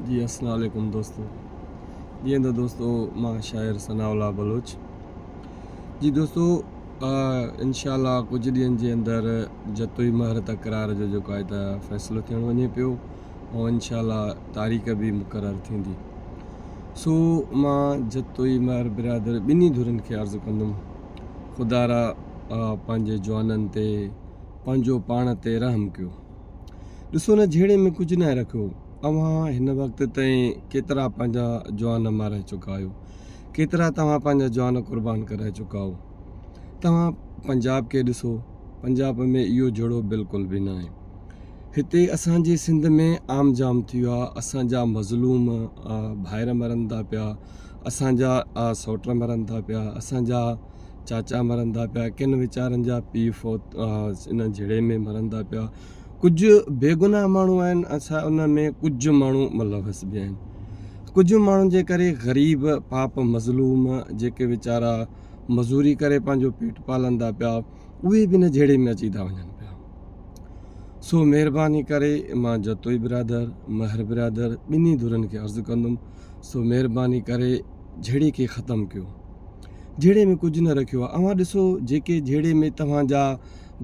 جي اسلام عليڪم دوستو جيئن ته دوستو مان شاعر ثناء الله بلوچ جي دوستو انشاء الله ڪجهه ڏينهن جي اندر جتوئي مهر تڪرار جو جيڪو آهي ته فيصلو ٿيڻ وڃي پيو ۽ انشاء الله تاريخ به مقرر ٿيندي سو مان جتوئي مهر برادر ٻنهي ڌرين کي عرض ڪندم خدارا پنهنجي جوانن تي پنهنجو پاڻ تي رحم ڪيو ڏسو نه جهيڙي ۾ ڪجهه ناهي رکيو. اوهان هن وقت تائين ڪيترا پنهنجا جوان مارائي چڪا آهيو. ڪيترا توهان پنهنجا جوان قربان ڪرائي چڪا آهو. توهان پنجاب کي ڏسو، پنجاب ۾ اهو جهيڙو بلڪل به ناهي. هتي اسان جي سنڌ ۾ عام جام ٿي ويو آهي. اسان جا مظلوم ڀائر مرن ٿا پيا، اسان جا سئوٽ مرن ٿا پيا، اسان جا چاچا مرن ٿا پيا، ڪن ويچارن جا پيء فوت ان جهيڙي ۾ مرن ٿا پيا. ڪجهه بيگناهه ماڻهو آهن اسان ان ۾ ڪجهه ماڻهو ملوث به آهن. ڪجهه ماڻهن جي ڪري غريب پاپ مظلوم جيڪي ويچارا مزوري ڪري پنهنجو پيٽ پالن ٿا پيا اهي به ان جهيڙي ۾ اچي ٿا وڃن پيا. سو مهرباني ڪري مان جتوئي برادر، مهر برادر ٻنهي ڌرين کي عرض ڪندم سو مهرباني ڪري جهيڙي کي ختم ڪيو. جهيڙي ۾ ڪجهه نه رکيو آهي. اوهان ڏسو جيڪي جهيڙي ۾ توهان جا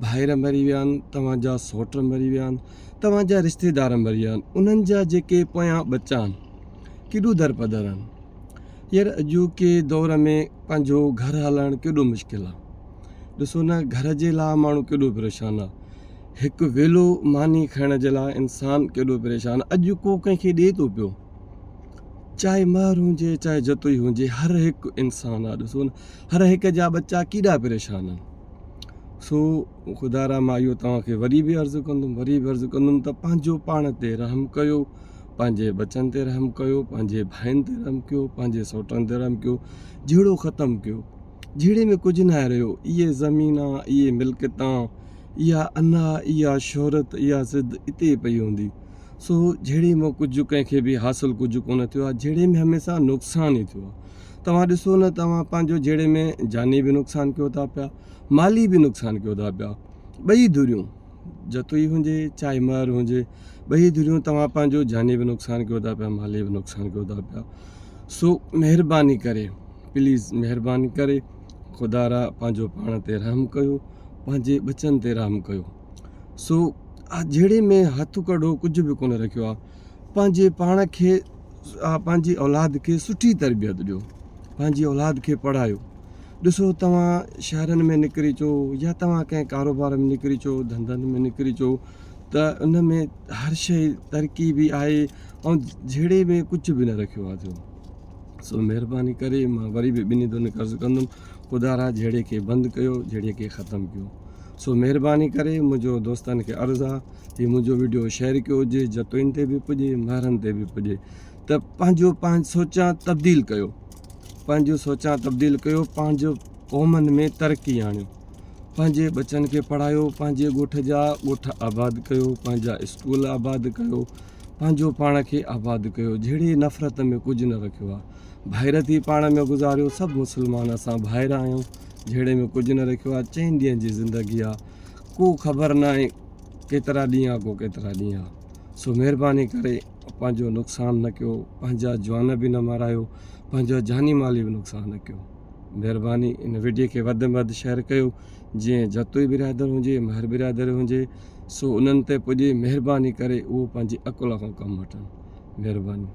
ڀائر مري ويا آهن، توهان جا سئوٽ مري ويا آهن، توهان جا رشتيدار مري ويا آهن، انهن جا جيڪي پويان ٻچا آهن، ڪيڏو درپدر آهن. يار اڄوڪي دور ۾ پنهنجو گهر هلائڻ ڪيڏو مشڪل آهي. ڏسو نه گهر جي لاء ماڻهو ڪيڏو پريشان آهي. هڪ ويلو ماني کائڻ جي لاء انسان ڪيڏو پريشان آهي. اڄ ڪو ڪنهن کي ڏئي ٿو پيو. چاهي مهر هجي چاهي جتوئي هجي هر هڪ انسان آ ڏسو نه هر هڪ جا ٻچا ڪيڏا پريشان آهن سو خدا را مان اهو توهان کي وري به عرض ڪندم وري به عرض ڪندم ته پنهنجو پاڻ تي رحم ڪيو پنهنجي ٻچن تي رحم ڪيو پنهنجي ڀائن تي رحم ڪيو پنهنجي سوٽن تي رحم ڪيو جهيڙو ختم ڪيو جهيڙي ۾ ڪجهه ناهي رهيو اهي زمينا اهي ملڪيتان اها انا اها شهرت اها ضد اتي پئي هوندي سو جهيڙي مان ڪجهه ڪنهن کي به حاصل ڪجهه ڪونه ٿيو آهي، جهيڙي ۾ هميشه نقصان ئي ٿيو آهي. توهان ڏسو نه توهان پنهنجو جهيڙي ۾ جاني به نقصان ڪيو ٿا پيا، مالي به نقصان ڪيو ٿا پيا. ٻئي ڌريون جتوئي هجي چاهي مهر هجي ٻئي ڌريون توهان پنهنجو جاني به نقصان ڪيو ٿا پيا مالي به نقصان ڪيو ٿا پيا. سو مهرباني ڪري پليز مهرباني ڪري خدارا پنهنجو پاڻ تي رحم ڪيو پنهنجي ٻچن تي رحم ڪيو. سو جهيڙي ۾ هٿ ڪڍو ڪجهه به ڪونه رکيو آ پنهنجي پاڻ کي پنهنجي اولاد کي سٺي تربيت ڏيو پنهنجي اولاد کي پڙهايو ڏسو توهان شهرن ۾ نڪري اچو يا توهان ڪنهن ڪاروبار ۾ نڪري اچو ڌنڌن ۾ نڪري اچو ته ان ۾ هر شيء ترقي به آهي ۽ جهيڙي ۾ ڪجهه به نه رکيو آ ٿيو سو مهرباني ڪري مان وري به ٻنهي دن قرض ڪندم خدا را جهيڙي کي بند ڪيو جهيڙي کي ختم ڪيو سو مهرباني ڪري منهنجو دوستن کي عرض آ هي منهنجو وڊيو شيئر ڪيو جي جتوئين تي به پڄي مهرن تي به پڄي ته پنهنجو پنهنجو سوچان تبديل ڪيو پنهنجو سوچان تبديل ڪيو پنهنجو قومن ۾ ترقي آڻيو پنهنجي ٻچن کي پڙهايو پنهنجي ڳوٺ جا ڳوٺ آباد ڪيو پنهنجا اسڪول آباد ڪيو پنهنجو پاڻ کي آباد ڪيو جهڙي نفرت ۾ ڪجهه نه رکيو آ ڀائر ٿي پاڻ ۾ گذاريو سڀ مسلمان اسان ڀائر آهيون جهيڙي ۾ ڪجهه نه رکيو آ چئن ڏينهن جي زندگي آ ڪو خبر ناهي ڪيترا ڏينهن آ ڪو ڪيترا ڏينهن آ سو مهرباني ڪري پنهنجو نقصان نه ڪيو پنهنجا جوان به نه مارايو پنهنجو جاني مالي به نقصان نه ڪيو مهرباني ان وڊيو کي وڌ ۾ وڌ شيئر ڪيو جيئن جتوئي برادر هجي مهر برادر هجي سو انهن تي پڄي مهرباني ڪري اهو پنهنجي عقل کان ڪم وٺن مهرباني.